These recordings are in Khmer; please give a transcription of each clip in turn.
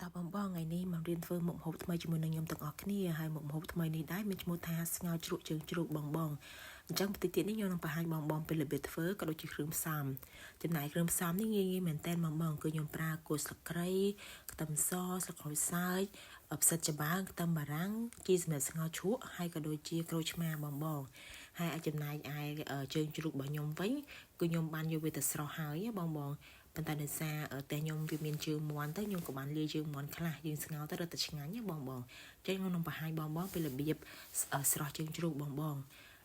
តើបងបងថ្ងៃនេះមករៀនធ្វើមុខម្ហូបថ្មីជាមួយនឹងខ្ញុំទាំងអស់គ្នាហើយមុខម្ហូបថ្មីនេះដែរមានឈ្មោះថាស្ងោរជ្រក់ជើងជ្រូកបងបងអញ្ចឹងបន្តិចទៀតនេះខ្ញុំនឹងបង្ហាញបងបងពីរបៀបធ្វើក៏ដូចជាគ្រឿងផ្សំចំណែកគ្រឿងផ្សំនេះងាយងាយមែនតើបងបងគឺខ្ញុំប្រើគល់ស្លឹកគ្រៃខ្ទឹមសស្លឹកក្រូចសើចផ្សិតចំបើងខ្ទឹមបារាំងជីសម្រាប់ស្ងោរជ្រក់ហើយក៏ដូចជាក្រូចឆ្មាបងបងហើយអាចចំណែកឯជើងជ្រូករបស់ខ្ញុំវិញគឺខ្ញុំបានយកវាទៅស្រស់ហើយបងបងប៉ុន្តែដោយសារតែខ្ញុំវាមានជើងមាន់ទៅខ្ញុំក៏បានលាយជើងមាន់ខ្លះយើងស្ងោរទៅរឹតតែឆ្ងាញ់ណាបងបងអញ្ចឹងខ្ញុំនឹងបង្ហាញបងបងពីរបៀបស្រស់ជើងជ្រូកបងបង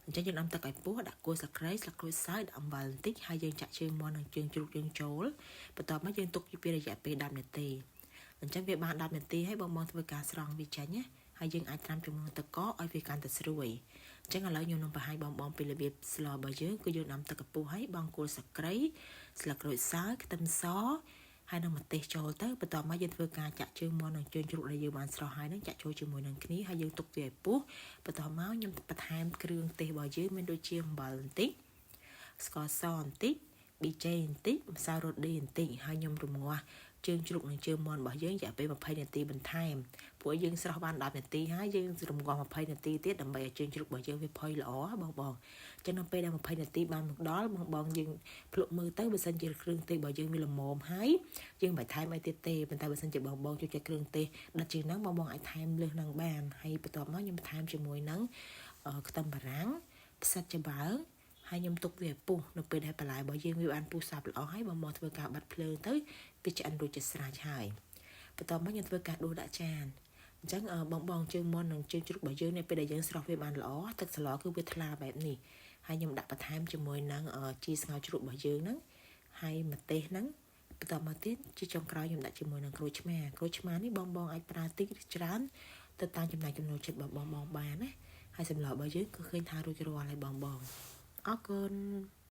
អញ្ចឹងយើងដាំទឹកឲ្យពុះដាក់គល់ស្លឹកគ្រៃស្លឹកក្រូចសើចដាក់អំបិលបន្តិចហើយយើងចាក់ជើងមាន់និងជើងជ្រូកយើងចូលបន្ទាប់មកយើងទុកពីរយៈពេល10នាទីអញ្ចឹងវាបាន10នាទីហើយបងបងធ្វើការស្រង់វាចេញណាហើយយើងអាចត្រាំជាមួយទឹកកកឲ្យវាកាន់តែស្រួយអញ្ចឹងឥឡូវខ្ញុំនឹងបង្ហាញបងបងពីរបៀបស្លរបស់យើងគឺយើងដាំទឹកកពុះហើយបងគល់ស្លឹកគ្រៃស្លឹកក្រូចសើចខ្ទឹមសហើយនឹងម្ទេសចូលទៅបន្ទាប់មកយើងធ្វើការចាក់ជើងមាន់និងជើងជ្រូកដែលយើងបានស្រស់ហើយនឹងចាក់ចូលជាមួយនឹងគ្នាហើយយើងទុកវាឲ្យពុះបន្ទាប់មកខ្ញុំបន្ថែមគ្រឿងទេសរបស់យើងមានដូចជាអំបិលបន្តិចស្ករសបន្តិចប៊ីចេងបន្តិចម្សៅរ៉ូឌីបន្តិចហើយខ្ញុំរំងាស់ជើងជ្រូកនិងជើងមាន់របស់យើងរយៈពេល20នាទីបន្ថែមព្រោះយើងស្រស់បាន10នាទីហើយយើងរំងាស់20នាទីទៀតដើម្បីឲ្យជើងជ្រូករបស់យើងវាផុយល្អបងបងអញ្ចឹងនៅពេលដែល20នាទីបានមកដល់បងបងយើងភ្លក់មើលទៅបើសិនជាគ្រឿងទេសរបស់យើងវាល្មមហើយយើងមិនបាច់ថែមអីទៀតទេប៉ុន្តែបើសិនជាបងបងចូលចិត្តគ្រឿងទេសដិតជាងហ្នឹងបងបងអាចថែមលើសហ្នឹងបានហើយបន្ទាប់មកខ្ញុំបន្ថែមជាមួយនឹងខ្ទឹមបារាំងផ្សិតចំបើងហើយខ្ញុំទុកវាឲ្យពុះនៅពេលដែលបន្លែរបស់យើងវាបានពុះសព្វល្អហើយបងមកធ្វើការបាត់ភ្លើងទៅវាឆ្អិនរួចជាស្រេចហើយបន្ទាប់មកខ្ញុំធ្វើការដួសដាក់ចានអញ្ចឹងបងបងជើងមាន់និងជើងជ្រូករបស់យើងនៅពេលដែលយើងស្រស់វាបានល្អទឹកសម្លគឺវាថ្លាបែបនេះហើយខ្ញុំដាក់បន្ថែមជាមួយនឹងជីស្ងោរជ្រក់របស់យើងហ្នឹងហើយម្ទេសហ្នឹងបន្តមកទៀតជាចុងក្រោយខ្ញុំដាក់ជាមួយនឹងក្រូចឆ្មាក្រូចឆ្មានេះបងបងអាចប្រើតិចឬច្រើនទៅតាមចំណង់ចំណូលចិត្តរបស់បងបងបានណាហើយសម្លរបស់យើងគឺឃើញថារួចរាល់ហើយបងបងអរគុណ។